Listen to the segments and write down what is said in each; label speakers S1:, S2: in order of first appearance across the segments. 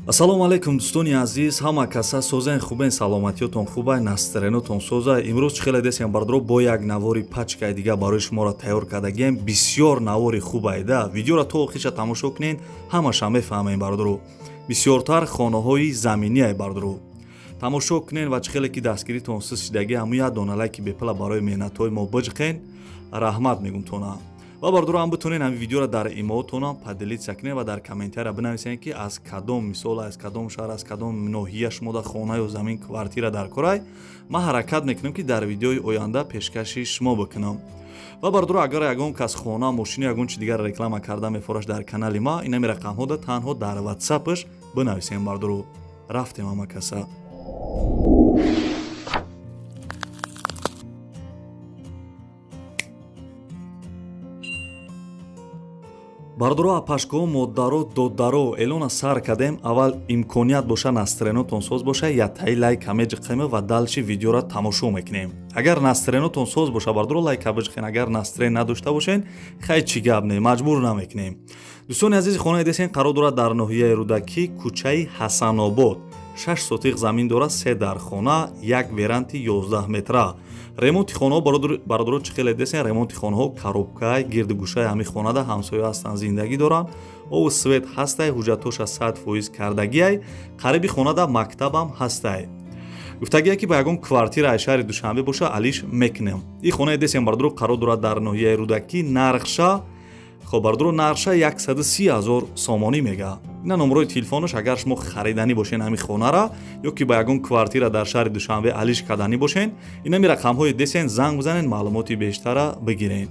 S1: Ассалому алайкум, дӯстони азиз, ҳама каса созен, хубен, саломатиётон хубай, настроениятон созай. Имрӯз чӣ хеле десем, бардоро, бо як навори пачкаи дига барои шуморо тайёр кардагием. Бисёр навори хубайда. Видеоро то охириша тамошо кунед, ҳамаша мефаҳмем, бардоро. Бисёртар хонаҳои заминиай, бардоро. Тамошо кунед ва чӣ хеле ки дастгиритон сиз шидаги, ҳамун як дона лайки бепала барои меҳнатҳои мо биҷиқен, раҳмат мегумтона. Ва бардоро, ҳам битонед ҳамин видеоро дар имоотонам поделиться кунед ва дар комментария бинависед, ки аз кадом, мисол, аз кадом шаҳр, аз кадом ноҳия шумо дар хона ё замин, квартира дар корай. Ман ҳаракат мекунам, ки дар видеои оянда пешкаши шумо бикунам. Ва бардоро, агар ягон кас хона, мошина, ягон чи дигар реклама карда мефораш дар канали ма, инами рақамҳода танҳо дар ватсапаш бинависем. Бардоро, рафтем, ҳама каса. Бардоро, апашкоҳо, модаро, додаро, эълона сар кардем. Аввал имконият боша, настроениятон соз боша, ятаи лайка меҷиқем ва дальше видеоро тамошо мекунем. Агар настроениятон соз боша, бардоро, лайка биҷиқен. Агар настроение надошта бошен, хай, чӣ гап не, маҷбур намекунем. Дӯстони азизи, хонаи десен қарор дорад дар ноҳияи Рӯдакӣ, кӯчаи Ҳасанобод. 6 сотиқ замин дорад, се дархона, як веранти 11 метра. Ремонти хонаҳо, бародаро, чӣ хеле десен, ремонти хонаҳо коробкай, гирду гӯшаи ҳамин хонада ҳамсоя ҳастанд, зиндагӣ доранд, обу свет ҳастай, ҳуҷҷатҳоша 100% кардагиай. Қариби хонада мактабам ҳастай. Гуфтагие, ки ба ягон квартира аз шаҳри Душанбе боша, алиш мекунем. Ин хонаи десен, бародаро, қарор дорад дар ноҳияи Рӯдакӣ. Нархша, хоб, бародаро, нархша 130 000 сомонӣ мега. Ина номерои телефонаш. Агар шумо хариданӣ бошен ҳамин хонара ё ки ба ягон квартира дар шаҳри Душанбе алиш карданӣ бошен, инами рақамҳои десен занг бизанед, маълумоти бештара бигиред.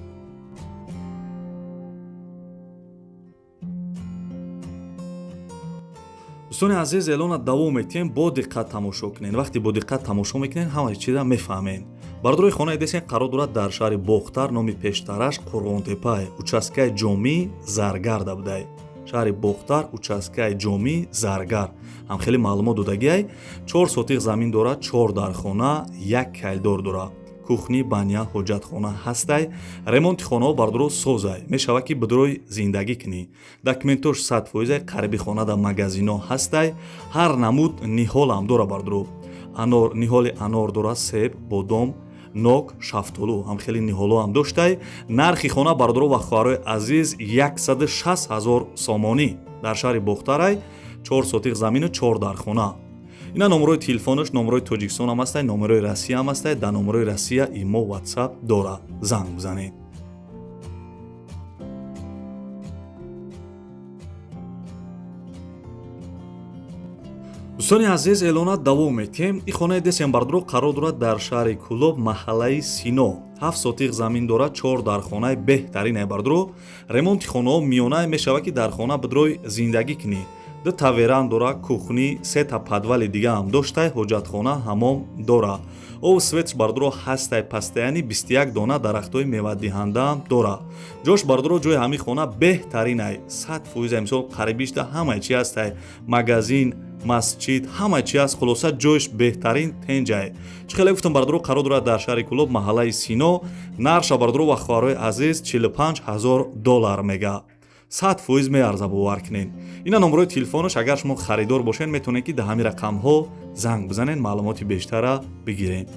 S1: Дӯстони азиз, эълона давом метиҳем. Бо диққат тамошо кунед. Вақте бо диққат тамошо мекунед, ҳамаи чиза мефаҳмед. Бардорои, хонаи десен қарор дорад дар шаҳри Бохтар, номи пештараш Қурғонтепай, участкаи Ҷомӣ Заргарда будай. Шаҳри Бохтар, участкаи Ҷомӣ Заргар, ҳам хеле маълумот додагиай. 4 сотиқ замин дорад, чор дархона, як калидор дорад, кухня, баня, ҳоҷатхона ҳастай. Ремонти хонаҳо, бардоро, созай, мешавад, ки бидурой зиндагӣ кунӣ. Документош 100%-ай. Қариби хонада магазино ҳастай. Ҳар намуд ниҳолам дора, бардоро. Анор, ниҳоли анор дора, себ, бодом, нок, шафтолу, ҳам хеле ниҳоло ҳам доштай. Нархи хона, бародаро ва хоҳарои азиз, 160 000 сомонӣ. Дар шаҳри Бохтарай, 4 сотиқ замину чор дархона. Ина номерои телефонаш, номерои Тоҷикистон ҳам ҳастай, номерои Россия ҳам ҳастай. Дар номерои Россия имо, ватсап дора, занг бизанед. Дӯстони азиз, эълона давом метиҳем. Ин хонаи десем, бардоро, қарор дорад дар шаҳри Кӯлоб, маҳаллаи Сино. 7 сотиқ замин дорад, чор дархонаи беҳтаринае. Бардоро, ремонти хонаҳо миёнае, мешавад, ки дар хона бидрой зиндагӣ кунӣ. Дута веранд дора, кухня, сета подвали дигаам доштай, ҳоҷатхона, ҳамом дора. Обу светш, бардоро, ҳастай постоянный. 21 дона дарахтҳои мевадиҳандаам дора. Ҷош, бардоро, ҷои ҳамин хона беҳтаринай, 100%. Мисол, қарибишта ҳамаи чи ҳастай: магазин, масҷид, ҳама чи аст. Хулоса, ҷояш беҳтарин, тенҷай. Чӣ хеле гуфтам, бардоро, қарор дорад дар шаҳри Кӯлоб, маҳаллаи Сино. Нарша, бардоро ва хоҳарои азиз, 45 ҳазор доллар мега. 100% меарза, бовар кунед. Ина номерои телефонаш. Агар шумо харидор бошед, метавонед, ки дар ҳамин рақамҳо занг бизанед, маълумоти бештара бигиред.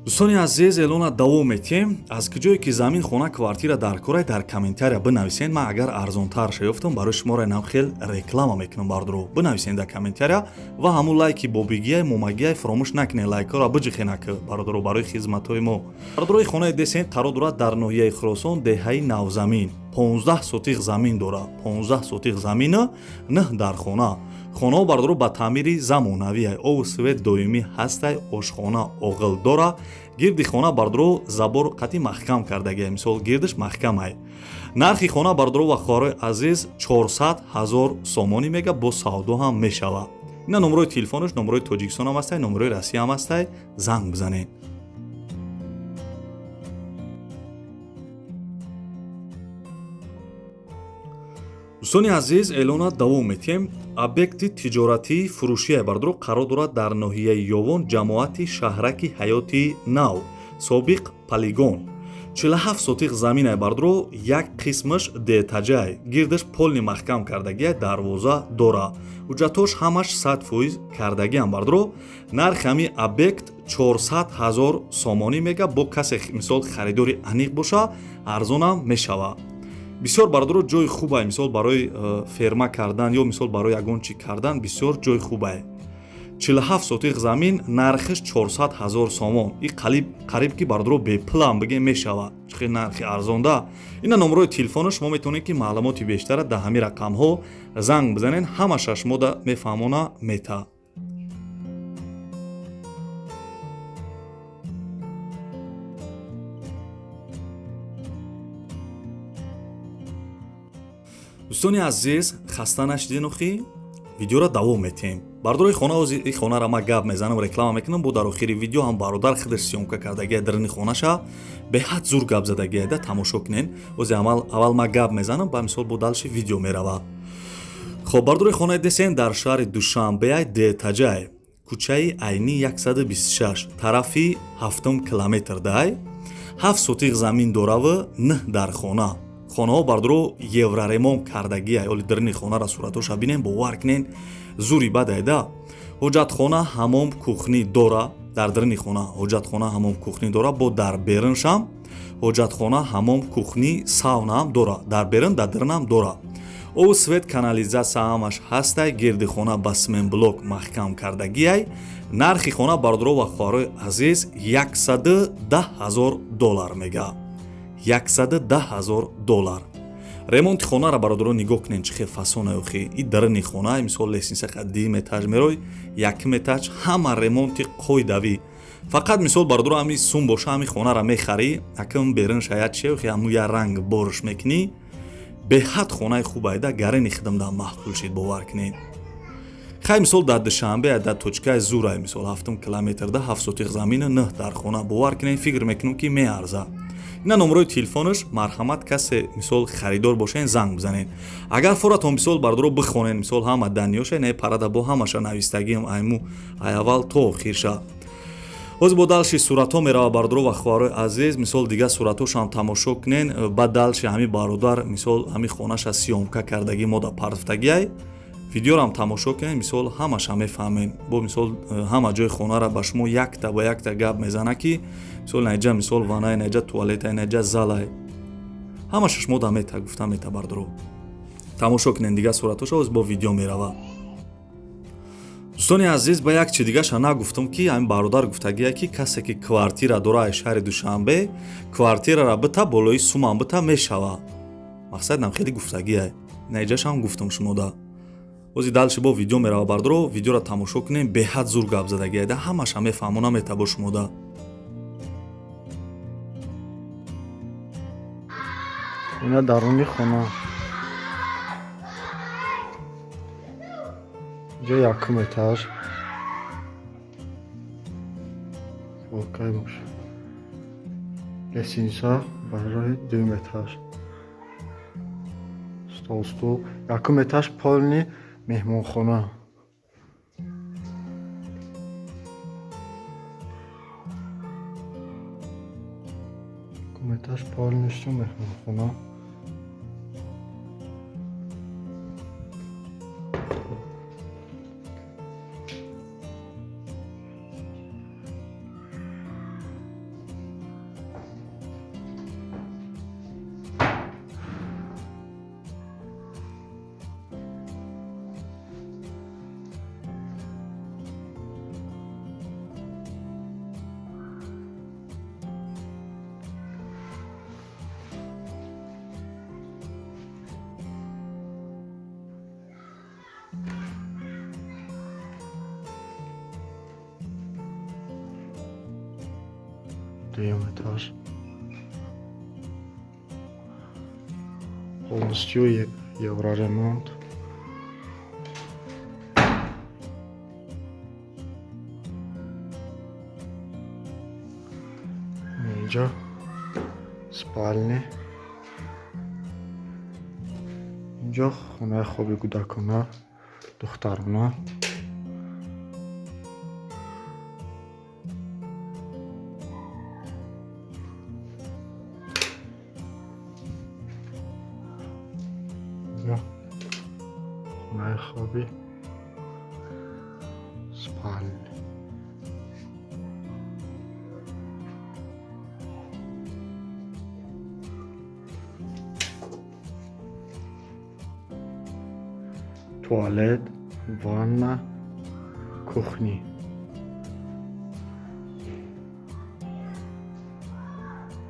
S1: Дӯстони азиз, эълона давом метиҳем. Аз куҷое ки замин, хона, квартира дар корай, дар комментария бинависед. Ман агар арзонтар шаёфтам, барои шуморо инам хел реклама мекунам. Бардоро, бинависед дар комментария ва ҳамун лайки бобигияй, момагияй фаромӯш накунед, лайкҳоро биҷихенак, бародаро, барои хизматҳои мо. Бародарои, хонаи десен қарор дорад дар ноҳияи Хуросон, деҳаи Навзамин. 15 сотиқ замин дорад, 15 сотиқ замина, нӯҳ дархона. Хонаҳо, бардоро, ба таъмири замонавиай, обу свет доимӣ ҳастай, ошхона, оғил дора. Гирди хона, бардоро, забор қати маҳкам кардагиай, мисол, гирдиш маҳкамай. Нархи хона, бардоро ва хоҳарои азиз, 400 ҳазор сомонӣ мега, бо савдо ҳам мешавад. Ина номерои телефонаш, номерои Тоҷикистон ҳам ҳастай, номерои Россия ҳам ҳастай, занг бизанед. Дӯстони азиз, эълона давом метиҳем. Объекти тиҷоратии фурӯшия, бардоро, қарор дорад дар ноҳияи Ёвон, ҷамоати шаҳраки Ҳаёти Нав. Собиқ полигон. 47 сотих заминай, бардро, як қисмаш детаҷай, гирдаш полный маҳкам кардагия, дарвоза дора, ҳуҷҷатош ҳамаш 100% кардагиам, бардро. Нархи ҳами объект 400 ҳазор сомонӣ мега. Бо касе, мисол, харидори аниқ боша, арзонам мешава бисёр, бардоро. Ҷои хубай, мисол, барои ферма кардан ё, мисол, барои ягон чӣ кардан бисёр ҷои хубай. 47 сотих замин, нархиш 400 ҳазор сомон. И қариб ки, бардоро, бепулам бигем мешава, чихел нархи арзонда. Ина номерои телефона, шумо метавонед ки маълумоти бештара дар ҳамин рақамҳо занг бизанед, ҳамаша шумода мефаҳмона мета. Дӯстони азиз, хаста нашиден, охи видеоро давом метиҳем. Бардорои хона, и хонара ма гап мезанам, реклама мекунам. Бо дар охири видео ҳам бародар худаш съёмка кардагия дарини хонаша, беҳад зур гап задагия да, тамошо кунен. Ози аввал ма гап мезанам, ба мисол, бо дальше видео мерава. Хоб, бардорои хонаи десен дар шаҳри Душанбеай, детаҷай, кӯчаи Айни 126, тарафи ҳафтум километр дай. 7 сотих замин дораву 9 дар хона. Хонаҳо, бардоро, евроремонт кардагия. Оли дарини хонара суратоша бинем, бовар кунен, зури бадайда. Ҳоҷатхона, ҳамом, кухни дора. Дар дарини хона ҳоҷатхона, ҳамом, кухни дора, бо дар беруншам ҳоҷатхона, ҳамом, кухни, саунаам дора. Дар берун, дар дарунам дора. Обу свет, канализатсия ҳамаш ҳастай. Гирди хона ба цементблок маҳкам кардагиай. Нархи хона, бардоро ва хоҳарои азиз, 110 ҳазор доллар мега, 110 ҳазор доллар. Ремонти хонара, бародаро, нигоҳ кунед, чӣ хел фасона охи. И дарини хона, мисол, лестница дуюм этаж мерой, якум этаж ҳама ремонти қоидавӣ. Фақат, мисол, бародаро, ҳами сум боша, ҳами хонара мехарӣ, акм берун шаят че охи, ҳаму я ранг борш мекунӣ. Беҳад хонаи хубайда, гарини хидмда маъқул шид, бовар кунед. Хай, мисол, дар Душанбе, дар точкаи зурай, мисол, ҳафтум километрда, 7 сотих замина, 9 дар хона. Бовар кунед, фикр мекунам, ки меарза. Ина номерои телефонаш, марҳамат, касе, мисол, харидор бошен, занг бизанед. Агар форатон, мисол, бардоро, бихонед, мисол, ҳама даниёша не парада, бо ҳамаша навистагиам, айму ай аввал то охирша. Ҳозир бо дальше суратҳо мерава, бардоро ва хоҳарои азиз. Мисол, дигар суратҳошам тамошо кунен. Баъд дальше ҳами бародар, мисол, ҳами хонаша съёмка кардагӣ, мода партфтагиай. Видеорам тамошо кунед, мисол, ҳамаша мефаҳмед. Бо, мисол, ҳама ҷои хонара ба шумо якта ба якта гап мезана, ки, мисол, наиҷа, мисол, ванай, наиҷа туалетай, наиҷа залай, ҳамаша шумо да мета гуфта мета. Бардоро, тамошо кунед дигар суратҳоша, ҳозир бо видео мерава. Дӯстони азиз, ба як чи дигаша нагуфтам, ки ҳамин бародар гуфтагия, ки касе ки квартира дора ай шаҳри Душанбе, квартирара бита, болои сумам бита мешава. Мақсадам хеле гуфтагия, наиҷашам гуфтам шумода. Ҳозир дальше бо видео мерава, бардоро, видеоро тамошо кунем. Беҳад зур гап задагиайда, ҳамаша мефаҳмона мета бо шумода.
S2: Ина даруни хона. Инҷо якум этаж. Окай боша. Лестница барои дуюм этаж. Стол, стул. Якум этаж полный меҳмонхона. Якум этаж полностью меҳмонхона. Дуюм этаж. Полностью евроремонт. Инҷо спальни. Инҷо хонаи хоби кӯдакона, духтарона. Хонаи хоби, спальня. Туалет, ванна, кухни.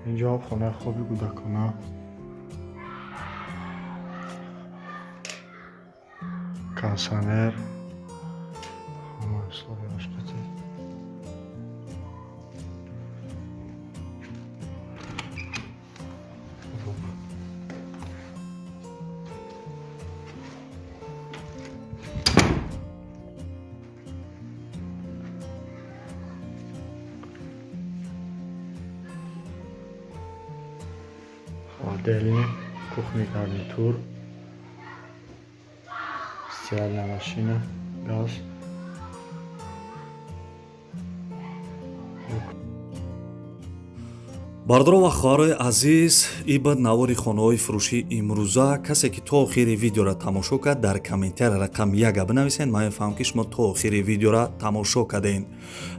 S2: Инҷо хонаи хоби кӯдакона. Кондиционер, ҳама условияш қатъи. Холодильник, кухонный гарнитур, стиральная машина, газ.
S1: Бародаро ва хоҳарои азиз, ибад навори хонаҳои фурӯшии имрӯза. Касе ки то охири видеоро тамошо кард, дар комментария рақам яка бинависед. Ман мефаҳмам, ки шумо то охири видеоро тамошо кардем.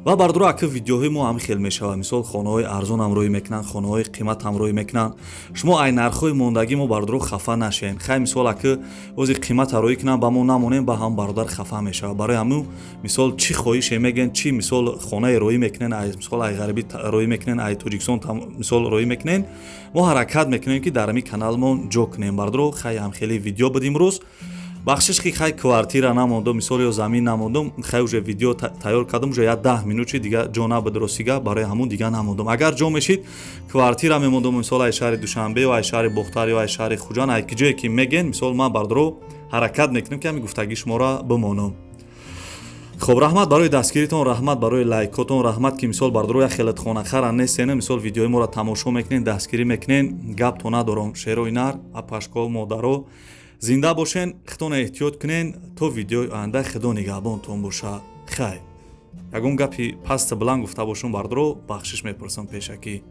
S1: Ва бародаро, ака, видеоҳои мо ҳам хел мешавад. Мисол, хонаҳои арзон ҳам рӯй мекунанд, хонаҳои қимат ҳам рӯй мекунанд. Шумо ай нархҳои мондагӣ мо, бародаро, хафа нашен. Хай, мисол, ака, ози қимата рӯй кунанд, ба мо намонем, ба ҳам бародар хафа мешавад. Барои ҳамун, мисол, чӣ хоҳише мегӯен, чӣ, мисол, хонае рӯй мекунен, ай, мисол, ай ғарибӣ рӯй мекунен, ай Тоҷикистон, мисол, рӯй мекунен, мо ҳаракат мекунем, ки дар ҳамин каналмон ҷо кунем. Бародаро, хай, ҳам хеле видео буд имрӯз. Бахшиш, ки хай, квартира намондум, мисол, ё замин намондум. Хай, уже видео тайёр кардам, уже як 10 минут чи дига ҷо набуд, ростига. Барои ҳамун дига намондум. Агар ҷо мешид, квартира мемондум, мисол, ай шаҳри Душанбе ё ай шаҳри Бохтар ё ай шаҳри Хуҷанд, ай ки ҷое ки меген. Мисол, ман, бародаро, ҳаракат мекунем, ки ҳамин гуфтагии шуморо бимонам. Хоб, раҳмат барои дастгиритон, раҳмат барои лайкотон, раҳмат, ки, мисол, бародаро, як хелат хонахара нестен, мисол, видеои моро тамошо мекунен, дастгирӣ мекунен. Гапто надорам. Шерои нар, апашко, модаро, зинда бошен, худтона эҳтиёт кунен. То видеои оянда Худо нигаҳбонтон боша. Хай, ягон гапи паста баланд гуфта бошум, бародаро, бахшиш мепурсам пешакӣ.